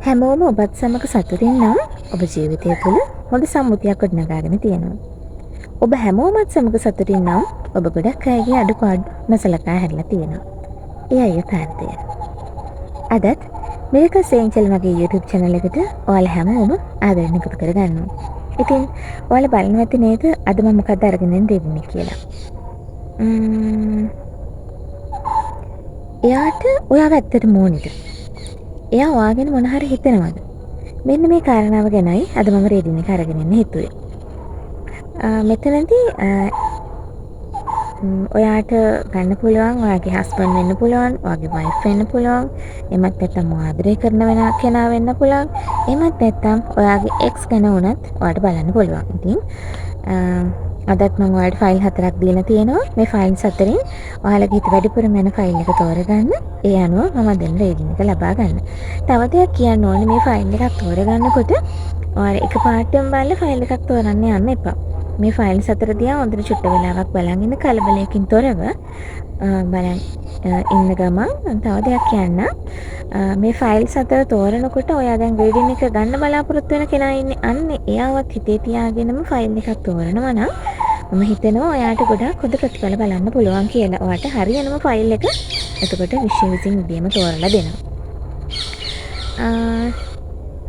හැමෝම ඔබත් සමග සතුටින් නම් ඔබ ජීවිතය තුළ හොඳ සම්මුතියක් ගොඩනගාගෙන තියෙනවා. ඔබ හැමෝමත් සමග සතුටින් නම් ඔබ ගොඩක් අයගේ අඩුපාඩු නොසලකා හැරලා තියෙනවා. එයයි යථාර්ථය. අදත් මිරකල්ස් ඒන්ජල් මගේ YouTube channel එකට ඔයාලා හැමෝම ආදරෙන් එකතු කරගන්නවා. ඉතින් ඔයාලා බලනවා ඇති නේද අද මම මොකද්ද අරගෙන දෙන්නේ කියලා. එයාට ඔයාව ඇත්තටම ඕනිද? එයා ඔයා ගැන මොන හරි හිතනවද? මෙන්න මේ කාරණාව ගැනයි අද මම රීඩින් එක අරගෙන එන්න හිතුවේ. මෙතනදී ඔයාට ගන්න පුළුවන් ඔයාගේ හස්බන්ඩ් වෙන්න පුළුවන්, ඔයාගේ වයිෆ් වෙන්න පුළුවන්, එහෙමත් නැත්නම් ආදරය කරන වෙන කෙනා වෙන්න පුළුවන්, එහෙමත් නැත්නම් ඔයාගේ එක්ස් ගැන වුණත් ඔයාට බලන්න පුළුවන්. ඉතින් අදත් මම ඔයාලට ෆයිල් හතරක් දීලා තියෙනවා. මේ ෆයිල් හතරෙන් ඔයාලගේ හිත වැඩිපුරම යන ෆයිල් එක තෝරගන්න. ඒ අනුව මම දෙන රීඩින් එක ලබා ගන්න. තව දෙයක් කියන්න ඕනේ, මේ ෆයිල් එකක් තෝරගන්නකොට ඔයාලා එකපාරටම බලලා ෆයිල් එකක් තෝරන්න යන්න එපා. මේ ෆයිල් හතර දිහා හොඳට චුට්ට වෙලාවක් බලන් ඉන්න, කලබලයකින් තොරව බලන් ඉන්න ගමන් තව දෙයක් කියන්න. මේ ෆයිල් හතර තෝරනකොට ඔයා දැන් රීඩින් එක ගන්න බලාපොරොත්තු වෙන කෙනා ඉන්නේ. අන්න එයාවත් හිතේ තියාගෙනම ෆයිල් එකක් තෝරනවා නම් මම හිතනවා ඔයාට ගොඩාක් හොඳ ප්‍රතිඵල බලන්න පුළුවන් කියලා. ඔයාට හරියනම ෆයිල් එක එතකොට විශ්ව විසින් ඉබේම තෝරලා දෙනවා.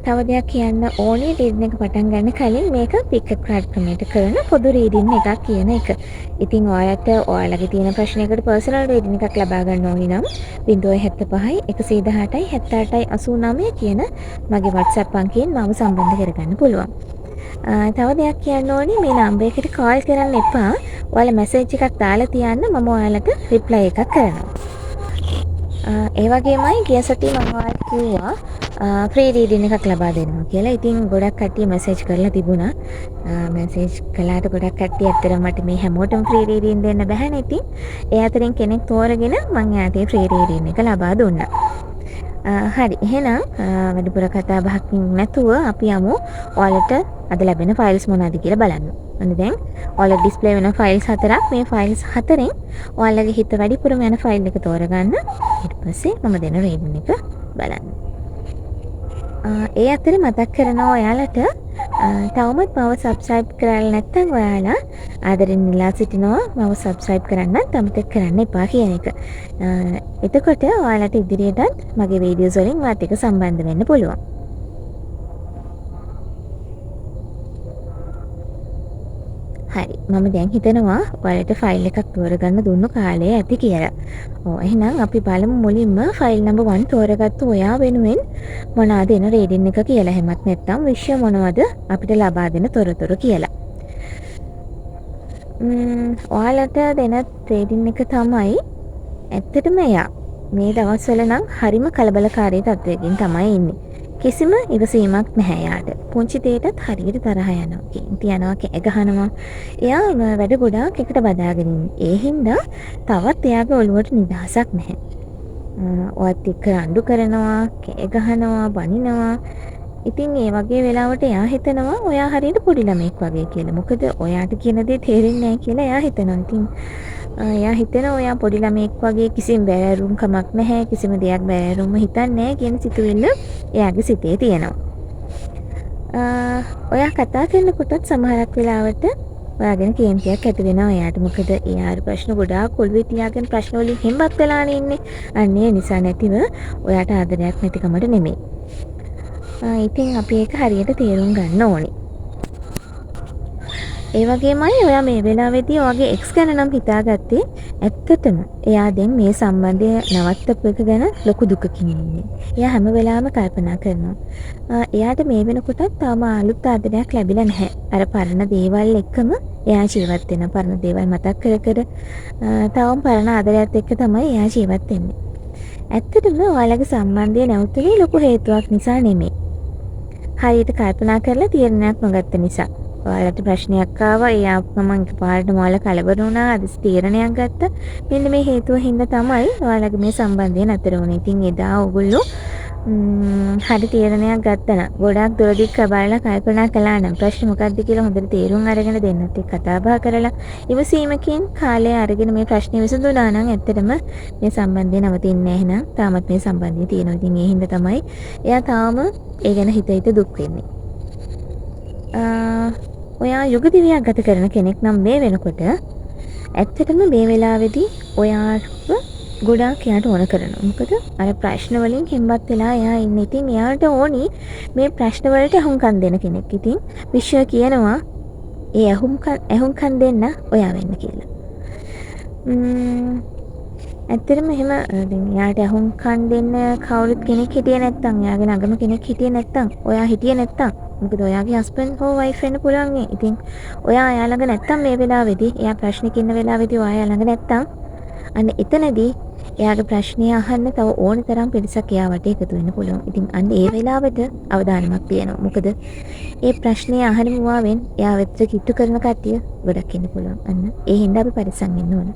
තව දෙයක් කියන්න ඕනේ, රීඩින් එක පටන් ගන්න කලින් මේක පික් අප් කාඩ් ක්‍රමයට කරන පොදු රීඩින් එකක් කියන එක. ඉතින් ඔයාලට ඔයාලගේ තියෙන ප්‍රශ්නයකට පර්සනල් රීඩින් එකක් ලබා ගන්න ඕනි නම් බිංදුවයි හැත්ත පහයි එකසිය දහටයි හැත්තෑටයි අසූ නවය කියන මගේ WhatsApp අංකයෙන් මාව සම්බන්ධ කරගන්න පුළුවන්. තව දෙයක් කියන්න ඕනේ, මේ නම්බර් එකට කෝල් කරන්න එපා. ඔයාලා මැසේජ් එකක් දාලා තියන්න, මම ඔයාලට රිප්ලයි එකක් කරනවා. ඒ වගේමයි ගිය සතියේ මම ඔයාලට කිව්වා ෆ්‍රී රීඩින් එකක් ලබා දෙනවා කියලා. ඉතින් ගොඩක් කට්ටිය මැසේජ් කරලා තිබුණා. මැසේජ් කළාට ගොඩක් කට්ටිය ඇත්තටම මට මේ හැමෝටම ෆ්‍රී රීඩින් දෙන්න බැහැනේ. ඉතින් ඒ අතරින් කෙනෙක් තෝරගෙන මං එයාට ඒ ෆ්‍රී රීඩින් එක ලබා දුන්නා. හරි, එහෙනම් වැඩිපුර කතා බහකින් නැතුව අපි යමු ඔයාලට අද ලැබෙන ෆයිල්ස් මොනවද කියලා බලන්න. ඔන්න දැන් ඔයාලට ඩිස්ප්ලේ වෙන ෆයිල්ස් හතරක්. මේ ෆයිල්ස් හතරෙන් ඔයාලගේ හිත වැඩිපුරම යන ෆයිල් එක තෝරගන්න. ඊට පස්සේ මම දෙන රීඩින් එක බලන්න. ඒ අතරේ මතක් කරනවා ඔයාලට, තවමත් මාව සබ්ස්ක්‍රයිබ් කරලා නැත්නම් ඔයාලා ආදරෙන් ඉල්ලා සිටිනවා මාව සබ්ස්ක්‍රයිබ් කරන්නත් අමතක කරන්න එපා කියන එක. එතකොට ඔයාලට ඉදිරියටත් මගේ වීඩියෝස් වලින් මාත් එක්ක සම්බන්ධ වෙන්න පුළුවන්. හරි, මම දැන් හිතනවා ඔයාලට ෆයිල් එකක් තෝරගන්න දුන්නු කාලය ඇති කියලා. එහෙනම් අපි බලමු මුලින්ම ෆයිල් නම්බර් 1 තෝරගත්තු ඔයා වෙනුවෙන් මොනවාද එන රීඩින් එක කියලා. එහෙමත් නැත්නම් විශ්ව මොනවද අපිට ලබා දෙන තොරතුරු කියලා. ඔයාලට දෙන රීඩින් එක තමයි ඇත්තටම එයා මේ දවස්වල නම් හරිම කලබලකාරී තත්ත්වයකින් තමයි ඉන්නේ. කිසිම ඉවසීමක් නැහැ එයාට. පුංචි දෙයටත් හරියට තරහ යනවා. කේන්ති යනවා, කෑ ගහනවා. එයා වැඩ ගොඩාක් එකට බදාගෙන ඉන්නේ. ඒ හින්දා තවත් එයාගේ ඔළුවට නිදහසක් නැහැ. ඔයත් එක්ක රණ්ඩු කරනවා, කෑ ගහනවා, බනිනවා. ඉතින් ඒ වගේ වෙලාවට එයා හිතනවා ඔයා හරියට පොඩි ළමෙක් වගේ කියලා. මොකද ඔයාට කියන දේ තේරෙන්නේ නැහැ කියලා එයා හිතනවා. ඉතින් එයා හිතනවා ඔයා පොඩි ළමෙක් වගේ කිසිම බැරෑරුම් කමක් නැහැ, කිසිම දෙයක් බැරෑරුම්ව හිතන්නේ නැහැ කියන සිතුවිල්ල එයාගේ සිතේ තියෙනවා. ඔයා කතා කරනකොටත් සමහරක් වෙලාවට ඔයා ගැන කේන්තියක් ඇති වෙනවා එයාට. මොකද එයා අර ප්‍රශ්න ගොඩාක් ඔළුවේ තියාගෙන ප්‍රශ්න වලින් හෙම්බත් වෙලානේ ඉන්නේ. අන්න ඒ නිසා නැතිව ඔයාට ආදරයක් නැතිකමට නෙමෙයි. ඉතින් අපි ඒක හරියට තේරුම් ගන්න ඕනේ. ඒ වගේමයි ඔයා මේ වෙලාවේදී ඔයාගේ එක්ස් ගැන නම් හිතාගත්තේ ඇත්තටම එයා දැන් මේ සම්බන්ධය නවත්තපු එක ගැන ලොකු දුකකින් ඉන්නේ. එයා හැම වෙලාවෙම කල්පනා කරනවා. එයාට මේ වෙනකොටත් තාම අලුත් ආදරයක් ලැබිලා නැහැ. අර පරණ දේවල් එක්කම එයා ජීවත් වෙනවා. පරණ දේවල් මතක් කර කර, තවම පරණ ආදරයත් එක්ක තමයි එයා ජීවත් වෙන්නේ. ඇත්තටම ඔයාලගේ සම්බන්ධය නැවතුනේ ලොකු හේතුවක් නිසා නෙමෙයි. හරියට කල්පනා කරලා තීරණයක් නොගත්ත නිසා. ඔයාලට ප්‍රශ්නයක් ආවා, ඒ ආපු ගමන් එකපාරටම ඔයාලා කලබල වුණා, අද තීරණයක් ගත්තා. මෙන්න මේ හේතුව හින්දා තමයි ඔයාලගේ මේ සම්බන්ධය නතර වුණේ. ඉතින් එදා ඔයගොල්ලෝ හරි තීරණයක් ගත්තා නම්, ගොඩාක් දුර දික් බලලා කල්පනා කළා නම්, ප්‍රශ්නේ මොකක්ද කියලා හොඳට තේරුම් අරගෙන දෙන්නත් එක්ක කතා බහ කරලා ඉවසීමකින් කාලය අරගෙන මේ ප්‍රශ්නේ විසඳුණා නම් ඇත්තටම මේ සම්බන්ධය නවතින්නේ නැහැ. එහෙනම් තාමත් මේ සම්බන්ධය තියෙනවා. ඉතින් ඒ හින්දා තමයි එයා තාම ඒ ගැන හිත හිත දුක් වෙන්නේ. ඔයා යුග දිවියක් ගත කරන කෙනෙක් නම් මේ වෙනකොට ඇත්තටම මේ වෙලාවේදී ඔයාව ගොඩාක් එයාට ඕන කරනවා. මොකද අර ප්‍රශ්න වලින් හෙම්බත් වෙලා එයා ඉන්නේ. ඉතින් එයාට ඕනි මේ ප්‍රශ්න වලට ඇහුම්කන් දෙන කෙනෙක්. ඉතින් විශ්ව කියනවා ඒ ඇහුම්කන් දෙන්න ඔයා වෙන්න කියලා. ඇත්තටම එහෙම දැන් එයාට ඇහුම්කන් දෙන්න කවුරුත් කෙනෙක් හිටියේ නැත්තම්, එයාගේ ළඟම කෙනෙක් හිටියේ නැත්තම්, ඔයා හිටියේ නැත්තම්, මොකද ඔයාගේ හස්බන්ඩ් හෝ වයිෆ් වෙන්න පුළුවන් නේ. ඉතින් ඔයා එයා ළඟ නැත්තම් මේ වෙලාවේදී, එයා ප්‍රශ්නෙක ඉන්න වෙලාවේදී ඔයා එයා ළඟ නැත්තම්, අන්න එතනදී එයාගේ ප්‍රශ්නය අහන්න තව ඕන තරම් පිරිසක් එයා වටේ එකතු වෙන්න පුළුවන්. ඉතින් අන්න ඒ වෙලාවට අවධානමක් තියෙනවා. මොකද ඒ ප්‍රශ්නය අහන මුවාවෙන් එයා වෙතට කිට්ටු කරන කට්ටිය ගොඩක් ඉන්න පුළුවන්. අන්න ඒ හින්දා අපි පරිස්සම් වෙන්න ඕන.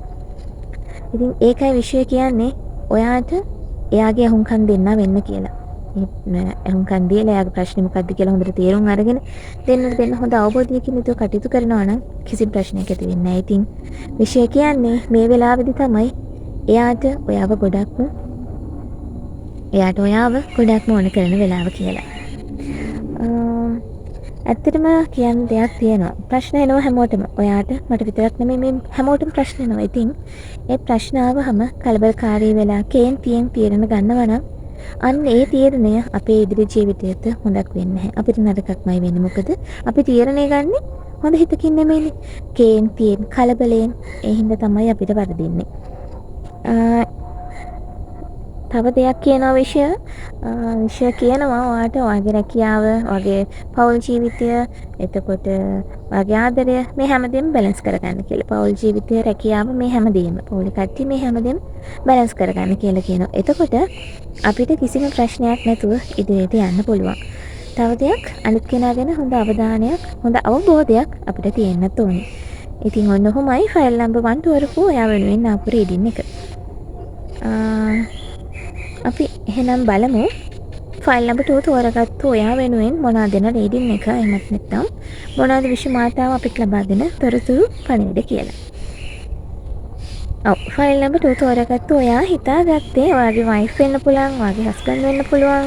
ඉතින් ඒකයි විෂය කියන්නේ ඔයාට එයාගේ ඇහුම්කන් දෙන්න වෙන්න කියලා. ඒ ඇහුම්කන් දීලා එයාගේ ප්‍රශ්නේ මොකද්ද කියලා හොඳට තේරුම් අරගෙන දෙන්නට දෙන්න හොඳ අවබෝධයකින් යුතුව කටයුතු කරනවා නම් කිසිම ප්‍රශ්නයක් ඇති වෙන්නේ නැහැ. ඉතින් විෂය කියන්නේ මේ වෙලාවේදී තමයි එයාට ඔයාව ගොඩක්ම එයාට ඔයාව ගොඩක්ම ඕන කරන වෙලාව කියලා. ඇත්තටම කියන්න දෙයක් තියෙනවා. ප්‍රශ්න එනවා හැමෝටම. ඔයාට මට විතරක් නෙමෙයි මේ හැමෝටම ප්‍රශ්න එනවා. ඉතින් ඒ ප්‍රශ්න ආවහම කලබලකාරී වෙලා කේන්තියෙන් තීරණ ගන්නවා නම් අන්න ඒ තීරණය අපේ ඉදිරි ජීවිතයට හොඳක් වෙන්නේ නැහැ. අපිට නරකක්මයි වෙන්නේ. මොකද අපි තීරණය ගන්නෙ හොඳ හිතකින් නෙමෙයිනේ. කේන්තියෙන්, කලබලයෙන්. ඒ හින්දා තමයි අපිට වරදින්නේ. තව දෙයක් කියනවා විෂය. විෂය කියනවා ඔයාට ඔයාගේ රැකියාව, ඔයාගේ පවුල් ජීවිතය, එතකොට ඔයාගේ ආදරය මේ හැමදේම බැලන්ස් කරගන්න කියලා. පවුල් ජීවිතය, රැකියාව මේ හැමදේම, පවුලේ කට්ටිය මේ හැමදේම බැලන්ස් කරගන්න කියලා කියනවා. එතකොට අපිට කිසිම ප්‍රශ්නයක් නැතුව ඉදිරියට යන්න පුළුවන්. තව දෙයක්, අනිත් කෙනා ගැන හොඳ අවධානයක්, හොඳ අවබෝධයක් අපිට තියෙන්නත් ඕනේ. ඉතින් ඔන්න ඔහොමයි ෆයිල් නම්බර් 1 තෝරපු ඔයා වෙනුවෙන් ආපු රීඩින් එක. අපි එහෙනම් බලමු ෆයිල් නම්බර් 2 තෝරගත්තු ඔයා වෙනුවෙන් මොනවද දෙන රීඩින් එක, එහෙමත් නැත්නම් මොනවද විශ්ව මාතාව අපිට ලබා දෙන තොරතුරු පණිවිඩ කියලා. ඔව්, ෆයිල් නම්බර් 2 තෝරගත්තු ඔයා හිතාගත්තේ ඔයාගේ වයිෆ් වෙන්න පුළුවන්, ඔයාගේ හස්බන්ඩ් වෙන්න පුළුවන්,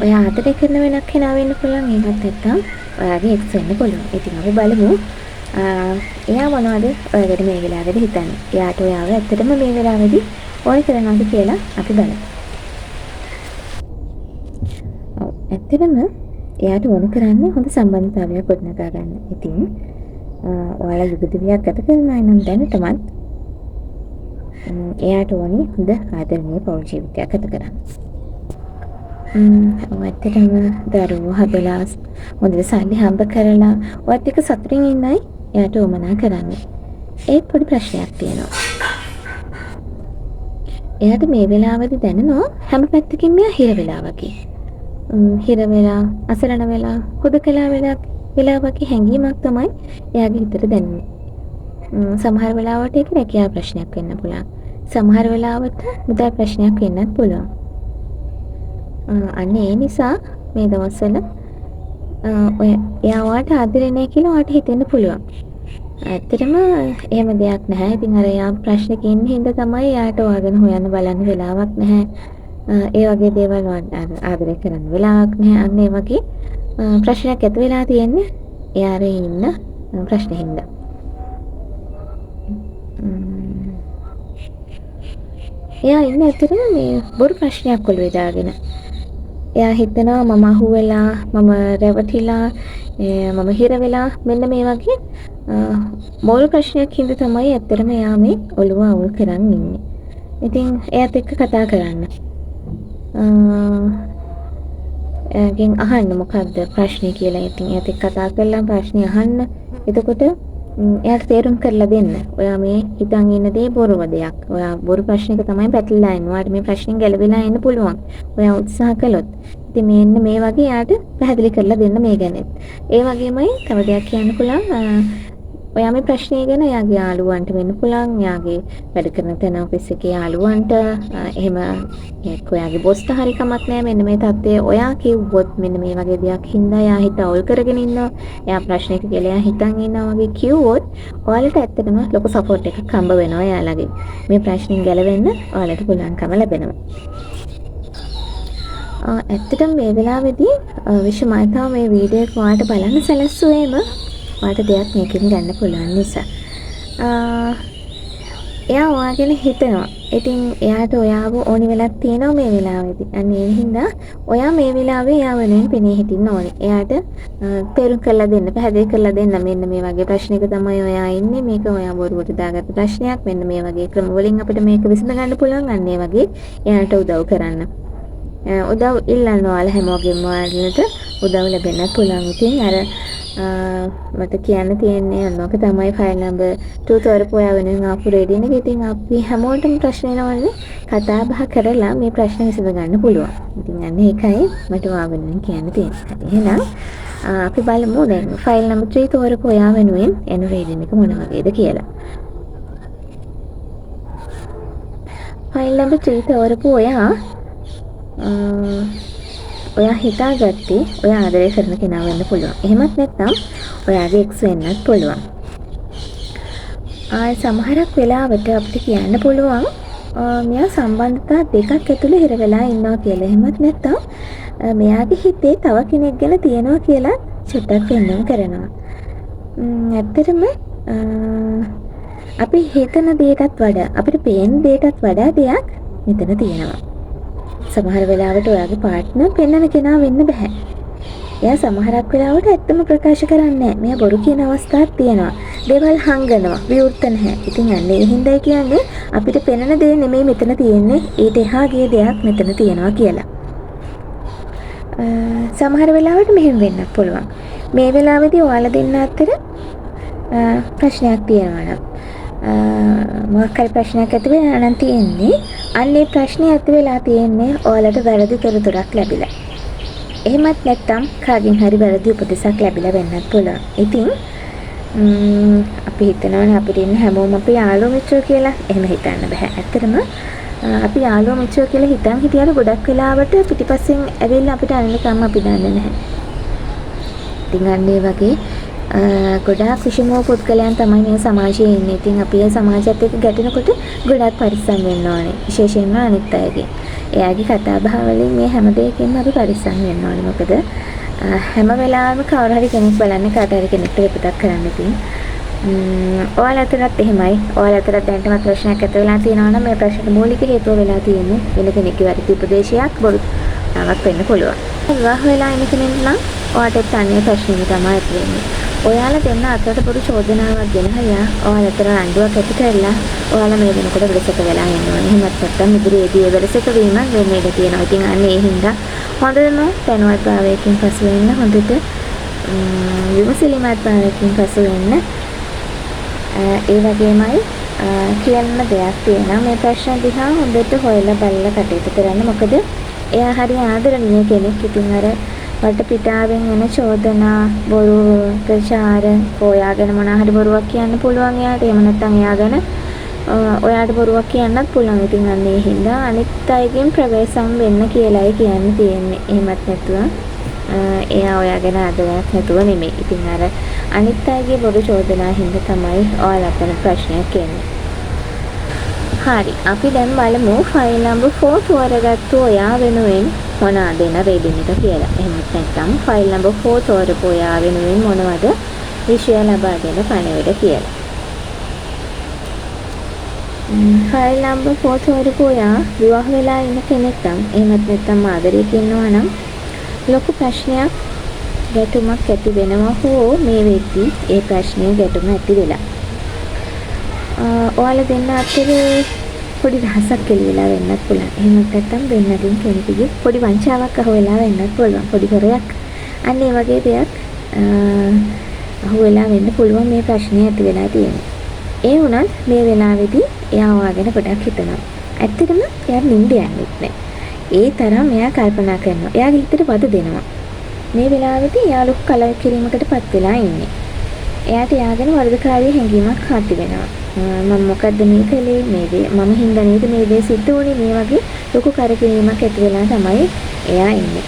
ඔයා ආදරය කරන වෙනක් කෙනා වෙන්න පුළුවන්, එහෙමත් නැත්නම් ඔයාගේ එක්ස් වෙන්න පුළුවන්. ඉතින් අපි බලමු එයා මොනවද ඔයා ගැන මේ වෙලාවේදී හිතන්නේ. එයාට ඔයාව ඇත්තටම මේ වෙලාවේදී ඕන කරනවද කියලා අපි බලමු. ඔව්, ඇත්තටම එයාට ඕන කරන්නේ හොඳ සම්බන්ධතාවයක් ගොඩනගා ගන්න. ඉතින් ඔයාලා යුග දිවියක් ගත කරන අය නම් දැනටමත් එයාට ඕනි හොඳ ආදරණීය පවුල් ජීවිතයක් ගත කරන්න. ඔව්, ඇත්තටම දරුවෝ හදලා හොඳට සල්ලි හම්බ කරලා ඔයත් එක්ක සතුටින් ඉන්නයි එයාට උවමනා කරන්නේ. ඒත් පොඩි ප්‍රශ්නයක් තියෙනවා. එයාට මේ වෙලාවේදී දැනෙනවා හැම පැත්තකින්ම එයා හිර වෙලා වගේ. හිර වෙලා, අසරණ වෙලා, හුදකලා වෙලා වගේ හැඟීමක් තමයි එයාගේ හිතට දැනෙන්නේ. සමහර වෙලාවට ඒක රැකියා ප්‍රශ්නයක් වෙන්න පුළුවන්. සමහර වෙලාවට මුදල් ප්‍රශ්නයක් වෙන්නත් පුළුවන්. අන්න ඒ නිසා මේ දවස්වල ඔය එයා ඔයාට ආදරේ නෑ කියලා ඔයාට හිතෙන්න පුළුවන්. ඇත්තටම එහෙම දෙයක් නැහැ. ඉතින් අර එයා ප්‍රශ්නක ඉන්න හින්දා තමයි එයාට ඔයා ගැන හොයන්න බලන්න වෙලාවක් නැහැ. ඒ වගේ දේවල් අර ආදරය කරන්න වෙලාවක් නැහැ. අන්න ඒ වගේ ප්‍රශ්නයක් ඇති වෙලා තියෙන්නේ එයා අර ඉන්න ප්‍රශ්න හින්දා. එයා ඉන්නේ ඇත්තටම මේ බොරු ප්‍රශ්නයක් ඔළුවේ දාගෙන. එයා හිතනවා මම අහුවෙලා, මම රැවටිලා, මම හිර වෙලා, මෙන්න මේ වගේ බොරු ප්‍රශ්නයක් හින්දා තමයි ඇත්තටම එයා මේ ඔළුව අවුල් කරන් ඉන්නේ. ඉතින් එයාත් එක්ක කතා කරන්න. එයාගෙන් අහන්න මොකද්ද ප්‍රශ්නේ කියලා. ඉතින් එයාත් එක්ක කතා කරලා ප්‍රශ්නේ අහන්න. එතකොට එයාට තේරුම් කරලා දෙන්න. ඔයා මේ හිතන් ඉන්න දේ බොරුව දෙයක්. ඔයා බොරු ප්‍රශ්නයක තමයි පැටලිලා ඉන්නේ. ඔයාට මේ ප්‍රශ්نين ගැලවිලා එන්න පුළුවන්. ඔයා උත්සාහ කළොත්. ඉතින් මෙන්න මේ වගේ එයාට පැහැදිලි කරලා දෙන්න මේ ගැන. ඒ වගේමයි තව දෙයක් කියන්න පුළුවන්. ඔයා මේ ප්‍රශ්නය ගැන එයාගේ යාළුවන්ට වෙන්න පුළුවන්, එයාගේ වැඩ කරන තැන ඔෆිස් එකේ යාළුවන්ට, එහෙම එක්ක ඔයාගේ බොස්ට හරි කමක් නෑ. මෙන්න මේ තත්ත්වය ඔයා කිව්වොත් මෙන්න මේ වගේ දෙයක් හින්දා එයා හිත අවුල් කරගෙන ඉන්නවා, එයා ප්‍රශ්නයක කියලා එයා හිතන් ඉන්නවා වගේ කිව්වොත් ඔයාලට ඇත්තටම ලොකු සපෝට් එකක් හම්බ වෙනවා එයාලගෙන්. මේ ප්‍රශ්نين ගැලවෙන්න ඔයාලට පුළුවන්කම ලැබෙනවා. ඇත්තටම මේ වෙලාවේදී විශ්වමාතාව මේ වීඩියෝ එක ඔයාලට බලන්න සැලැස්සුවේම ඔයාලට දෙයක් මේකෙන් ගන්න පුළුවන් නිසා. එයා ඔයා ගැන හිතනවා. ඉතින් එයාට ඔයාව ඕනි වෙලක් තියෙනවා මේ වෙලාවේදී. අන්න ඒ හින්දා ඔයා මේ වෙලාවේ එයා වෙනුවෙන් පෙනී හිටින්න ඕනේ. එයාට තේරුම් කරලා දෙන්න, පැහැදිලි කරලා දෙන්න මෙන්න මේ වගේ ප්‍රශ්නයක තමයි ඔයා ඉන්නේ. මේක ඔයා බොරුවට දාගත්ත ප්‍රශ්නයක්. මෙන්න මේ වගේ ක්‍රම වලින් අපිට මේක විසඳ ගන්න පුළුවන්. අන්න ඒ වගේ එයාට උදව් කරන්න. උදව් ඉල්ලන්න ඔයාලා හැමෝගෙම ඔයාලට උදව් ලැබෙන්නත් පුළුවන්. ඉතින් අර මට කියන්න තියෙන්නේ අන්න ඕක තමයි ෆයිල් නම්බර් 2 තෝරපු ඔයා වෙනුවෙන් ආපු රීඩින් එක. ඉතින් අපි හැමෝටම ප්‍රශ්න එනවනේ කතා බහ කරලා මේ ප්‍රශ්න විසඳ ගන්න පුළුවන්. ඉතින් අන්න ඒකයි මට ඔයා වෙනුවෙන් කියන්න තියෙන්නේ. හරි එහෙනම් අපි බලමු දැන් ෆයිල් නම්බර් 3 තෝරපු ඔයා වෙනුවෙන් එන රීඩින් එක මොන වගේද කියලා. ෆයිල් නම්බර් 3 තෝරපු ඔයා ඔයා හිතාගත්තේ ඔයා ආදරය කරන කෙනා වෙන්න පුළුවන්. එහෙමත් නැත්නම් ඔයාගේ එක්ස් වෙන්නත් පුළුවන්. ආ සමහරක් වෙලාවට අපිට කියන්න පුළුවන් මෙයා සම්බන්ධතා දෙකක් ඇතුලේ හිර වෙලා ඉන්නවා කියලා. එහෙමත් නැත්නම් මෙයාගේ හිතේ තව කෙනෙක් ගැන තියෙනවා කියලා චුට්ටක් පෙන්නුම් කරනවා. ඇත්තටම අපි හිතන දේටත් වඩා අපිට පේන දේටත් වඩා දෙයක් මෙතන තියෙනවා. සමහර වෙලාවට ඔයාගේ පාර්ට්නර් පෙන්නන කෙනා වෙන්න බෑ. එයා සමහරක් වෙලාවට ඇත්තම ප්‍රකාශ කරන්නේ නැහැ. මෙයා බොරු කියන අවස්ථාවක් තියෙනවා. දේවල් හංගනවා, විවෘත නැහැ. ඉතින් අන්න ඒ හින්දායි කියන්නේ අපිට පෙනෙන දේ නෙමෙයි මෙතන තියෙන්නේ. ඊට එහා ගිය දෙයක් මෙතන තියෙනවා කියලා. සමහර වෙලාවට මෙහෙම වෙන්නත් පුළුවන්. මේ වෙලාවේදී ඔයාලා දෙන්න අතර ප්‍රශ්නයක් තියෙනවා නම් මොකක් හරි ප්‍රශ්නයක් ඇති වෙලා නම් තියෙන්නේ අන්න ඒ ප්‍රශ්නේ ඇති වෙලා තියෙන්නේ ඔයාලට වැරදි තොරතුරක් ලැබිලා. එහෙමත් නැත්නම් කාගෙන් හරි වැරදි උපදෙසක් ලැබිලා වෙන්නත් පුළුවන්. ඉතින් අපි හිතනවනේ අපිට ඉන්න හැමෝම අපේ යාළුවෝ මිත්‍රයෝ කියලා. එහෙම හිතන්න බෑ. ඇත්තටම අපි යාළුවෝ මිත්‍රයෝ කියලා හිතන් හිටියට ගොඩක් වෙලාවට පිටිපස්සෙන් ඇවිල්ලා අපිට අනිනකම් අපි දන්නේ නැහැ. ඉතින් අන්න ඒ වගේ ගොඩාක් විෂම වූ පුද්ගලයන් තමයි මේ සමාජයේ ඉන්නේ. ඉතින් අපි ඒ සමාජයත් එක්ක ගැටෙනකොට ගොඩාක් පරිස්සම් වෙන්න ඕනේ. විශේෂයෙන්ම අනිත් අයගෙන්. එයාගේ කතා බහ වලින් මේ හැම දෙයකින්ම අපි පරිස්සම් වෙන්න ඕනේ. මොකද හැම වෙලාවෙම කවුරු හරි කෙනෙක් බලන්නේ කාට හරි කෙනෙක්ට විපතක් කරන්න. ඉතින් ඔයාලා අතරත් එහෙමයි. ඔයාලා අතරත් දැනටමත් ප්‍රශ්නයක් ඇති වෙලා තියෙනවා නම් මේ ප්‍රශ්නෙට මූලික හේතුව වෙලා තියෙන්නේ වෙන කෙනෙක්ගේ වැරදි උපදේශයක් බොරුවක් වෙන්න පුළුවන්. විවාහ වෙලා ඉන්න කෙනෙක් නම් ඔයාටත් අනේ ප්‍රශ්නෙම තමයි ඇති වෙන්නේ. ඔයාලා දෙන්න අතරට පොඩි චෝදනාවක් ගෙනහලා ඔයාලා අතර රණ්ඩුවක් ඇති කරලා ඔයාලා මේ වෙනකොට වෙරසක වෙලා ඉන්න ඕනේ. එහෙමත් නැත්නම් ඉදිරියේදී ඒ වෙරසක වීම වෙන්න ඉඩ තියෙනවා. ඉතින් අන්න ඒ හින්දා හොඳම දැනුවත්භාවයකින් පසු වෙන්න, හොඳට විමසිලිමත් භාවයකින් පසු වෙන්න. ඒ වගේමයි කියන්න දෙයක් තියෙනවා. මේ ප්‍රශ්න දිහා හොඳට හොයලා බලලා කටයුතු කරන්න. මොකද එයා හරි ආදරණීය කෙනෙක්. ඉතින් අර වටපිටාවෙන් එන චෝදනා, බොරු ප්‍රචාර, ඔයා ගැන මොනවා හරි බොරුවක් කියන්න පුළුවන් එයාට. එහෙම නැත්නම් එයා ගැන ඔයාට බොරුවක් කියන්නත් පුළුවන්. ඉතින් අන්න ඒ හින්දා අනිත් අයගෙන් ප්‍රවේශම් වෙන්න කියලායි කියන්න තියෙන්නේ. එහෙමත් නැතුව එයා ඔයා ගැන ආදරයක් නැතුව නෙමෙයි. ඉතින් අර අනිත් අයගේ බොරු චෝදනා හින්දා තමයි ඔයාලා අතර ප්‍රශ්නයක් එන්නේ. හරි, අපි දැන් බලමු ෆයිල් නම්බර් 4 තෝරගත්තු ඔයා වෙනුවෙන් මොනවාද එන රීඩින් එක කියලා. එහෙමත් නැත්නම් ෆයිල් නම්බර් 4 තෝරපු ඔයා වෙනුවෙන් මොනවද විෂය ලබා දෙන පණිවිඩ කියලා. ෆයිල් නම්බර් 4 තෝරපු ඔයා විවාහ වෙලා ඉන්න කෙනෙක් නම්, එහෙමත් නැත්නම් ආදරයක ඉන්නවා නම් ලොකු ප්‍රශ්නයක් ගැටුමක් ඇති වෙනවා හෝ මේ වෙද්දී ඒ ප්‍රශ්නය ගැටුම ඇති වෙලා. ඔයාලා දෙන්න අතරේ පොඩි රහසක් එළි වෙලා වෙන්නත් පුළුවන්. එහෙමත් නැත්නම් දෙන්නගෙන් කෙනෙකුගේ පොඩි වංචාවක් අහු වෙලා වෙන්නත් පුළුවන්. පොඩි හොරයක්. අන්න ඒ වගේ දෙයක් අහු වෙලා වෙන්න පුළුවන් මේ ප්‍රශ්නේ ඇති වෙලා තියෙන්නේ. ඒ වුණත් මේ වෙලාවේදී එයා ඔයා ගැන ගොඩක් හිතනවා. ඇත්තටම එයාට නිින්ද යන්නෙත් නෑ. ඒ තරම් එයා කල්පනා කරනවා. එයාගේ හිතට වද දෙනවා. මේ වෙලාවේදී එයා ලොකු කලකිරීමකට පත් වෙලා ඉන්නේ. එයාට එයා ගැන වරදකාරී හැඟීමක් ඇති වෙනවා. මම මොකද්ද මේ කළේ? මේ දේ මම හින්දා නේද මේ දේ සිද්ධ වුණේ? මේ වගේ ලොකු කරකිනීමක් ඇති වෙලා තමයි එයා ඉන්නේ.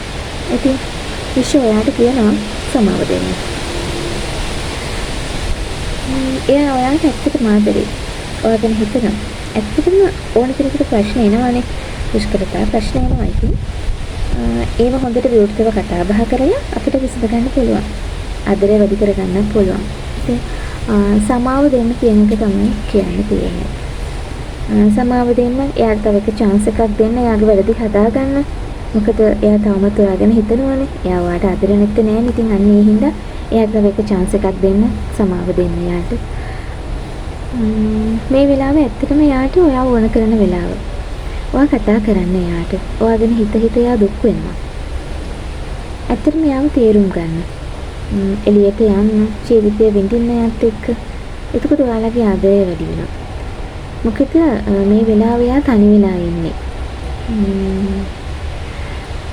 ඉතින් විශ්ව ඔයාට කියනවා සමාව දෙන්න. එයා ඔයාට ඇත්තටම ආදරේ. ඔයා ගැන හිතනවා. ඇත්තටම ඕන කෙනෙකුට ප්‍රශ්න එනවනේ. දුෂ්කරතා ප්‍රශ්න එනවා. ඉතින් ඒව හොඳට විවෘතව කතා බහ කරලා අපිට විසඳ ගන්න පුළුවන්. ආදරය වැඩි කරගන්නත් පුළුවන්. ඉතින් සමාව දෙන්න කියන එක තමයි කියන්න තියෙන්නේ. සමාව දෙන්න, එයාට තව එක චාන්ස් එකක් දෙන්න, එයාගේ වැරදි හදාගන්න. මොකද එයා තවමත් ඔයා ගැන හිතනවනේ. එයා ඔයාට ආදරේ නැත්තේ නෑනේ. ඉතින් අන්න ඒ හින්දා එයාට තව එක චාන්ස් එකක් දෙන්න, සමාව දෙන්න එයාට. මේ වෙලාව ඇත්තටම එයාට ඔයා ඕන කරන වෙලාව. ඔයා කතා කරන්න එයාට. ඔයා ගැන හිත හිත එයා දුක් වෙනවා. ඇත්තටම එයාව තේරුම් ගන්න. එළියට යන්න, ජීවිතය විඳින්න එයාත් එක්ක. එතකොට ඔයාලගේ ආදරය වැඩි වෙනවා. මොකද මේ වෙලාව එයා තනි වෙලා ඉන්නේ.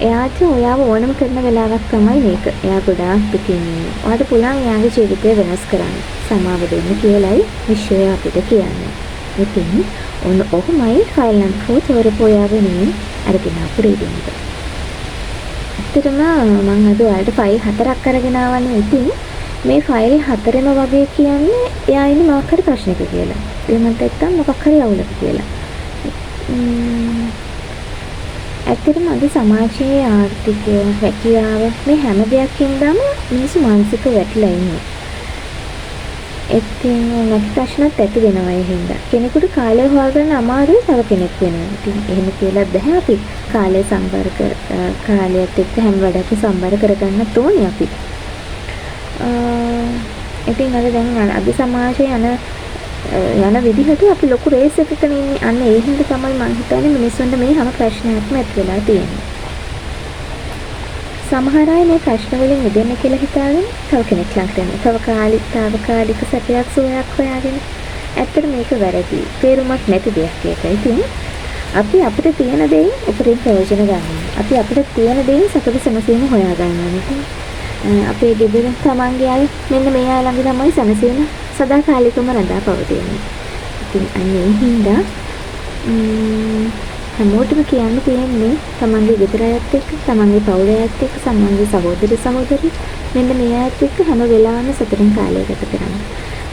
එයාට ඔයාව ඕනම කරන වෙලාවක් තමයි මේක. එයා ගොඩාක් දුකින් ඉන්නේ. ඔයාට පුළුවන් එයාගේ ජීවිතය වෙනස් කරන්න. සමාව දෙන්න කියලයි විශ්වය අපිට කියන්නේ. ඉතින් ඔන්න ඔහොමයි ෆයිල් නම්බර් 4 තෝරපු ඔයා වෙනුවෙන් අරගෙන ආපු රීඩින් එක. ඇත්තටම මං අද ඔයාලට ෆයිල් 4ක් අරගෙන ආවනේ. ඉතින් මේ ෆයිල් 4ම වගේ කියන්නේ එයා ඉන්නේ මොකක් හරි ප්‍රශ්නයක කියලා. එහෙම නැත්නම් මොකක් හරි අවුලක කියලා. ඇත්තටම අද සමාජයේ ආර්ථිකය, රැකියාව මේ හැම දෙයක් හින්දාම මිනිස්සු මානසිකව වැටිලා ඉන්නේ. ඉතින් නැති ප්‍රශ්නත් ඇති වෙනවා ඒ හින්දා. කෙනෙකුට කාලය හොයාගන්න අමාරුයි තව කෙනෙක් වෙනුවෙන්. ඉතින් එහෙම කියලා බැහැ අපි කාලය සම්බර කර කාලයත් එක්ක හැම වැඩක්ම සම්බර කරගන්නත් ඕනේ අපි. ඉතින් අර දැන් අද සමාජයේ යන යන විදිහට අපි ලොකු රේස් එකකනේ ඉන්නේ. අන්න ඒ හින්දා තමයි මං හිතන්නේ මිනිස්සුන්ට මේ හැම ප්‍රශ්නයක්ම ඇති වෙලා තියෙන්නේ. සමහර අය මේ ප්‍රශ්න වලින් මිදෙන්න කියලා හිතාගෙන තව කෙනෙක් ළඟට යනවා. තව තාවකාලික සැපයක් සුවයක් හොයාගෙන. ඇත්තට මේක වැරදි. තේරුමක් නැති දෙයක් ඒක. ඉතින් අපි අපිට තියෙන දෙයින් උපරිම ප්‍රයෝජන ගන්න ඕනේ. අපි අපිට තියෙන දෙයින් සතුට සැනසීම හොයා ගන්න ඕනේ. ඉතින් අපේ ගෙදර තමන්ගේ අය මෙන්න මේ අය ළඟ තමයි සැනසීම සදාකාලිකවම රඳා පවතින්නේ. ඉතින් අන්න ඒ හින්දා හැමෝටම කියන්න තියෙන්නේ තමන්ගේ ගෙදර අයත් එක්ක, තමන්ගේ පවුල අයත් එක්ක, තමන්ගේ සහෝදර සහෝදරි මෙන්න මේ අයත් එක්ක හැම වෙලාවෙම සතුටින් කාලය ගත කරන්න.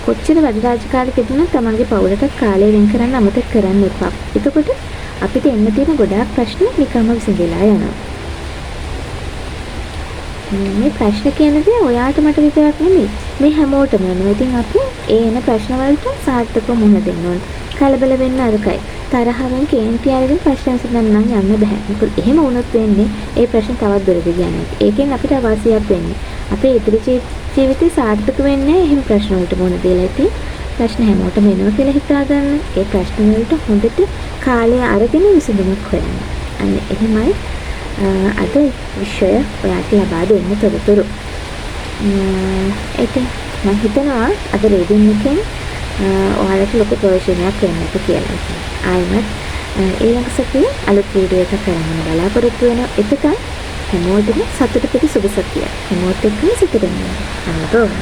කොච්චර වැඩ රාජකාරි තිබුණත් තමන්ගේ පවුලටත් කාලය වෙන් කරන්න අමතක කරන්න එපා. එතකොට අපිට එන්න තියෙන ගොඩාක් ප්‍රශ්න නිකම්ම විසඳලා යනවා. මේ ප්‍රශ්න කියන දේ ඔයාට මට විතරක් නෙමෙයි, මේ හැමෝටම එනවා. ඉතින් අපි ඒ එන ප්‍රශ්න වලට සාර්ථකව මුහුණ දෙන්න ඕනේ. කලබල වෙන්න නරකයි. තරහවෙන් කේන්ති අරගෙන ප්‍රශ්න විසඳන්න නම් යන්න බෑ. මොකද එහෙම වුණොත් වෙන්නේ ඒ ප්‍රශ්න තවත් දුර දිග යන එක. ඒකෙන් අපිට අවාසියක් වෙන්නේ. අපේ ඉදිරි ජීවිතේ සාර්ථක වෙන්නේ නැහැ එහෙම ප්‍රශ්න වලට මුහුණ දීලා. ඉතින් ප්‍රශ්න හැමෝටම එනවා කියලා හිතාගන්න. ඒ ප්‍රශ්න වලට හොඳට කාලය අරගෙන විසඳුමක් හොයන්න. අන්න එහෙමයි අද විශ්වය ඔයාට ලබා දෙන්න තොරතුරු. ඉතින් මම හිතනවා අද රීඩින් එකෙන් ඔයාලට ලොකු ප්‍රයෝජනයක් වෙන්න ඇති කියලා. ආයෙමත් ඊළඟ සතියේ අලුත් වීඩියෝ එකක් අරන් බලාපොරොත්තු වෙනවා. එතකන් හැමෝටම සතුට පිරි සුබ සතියක්. හැමෝත් එක්කම සතුටින් ඉන්න. අන්න.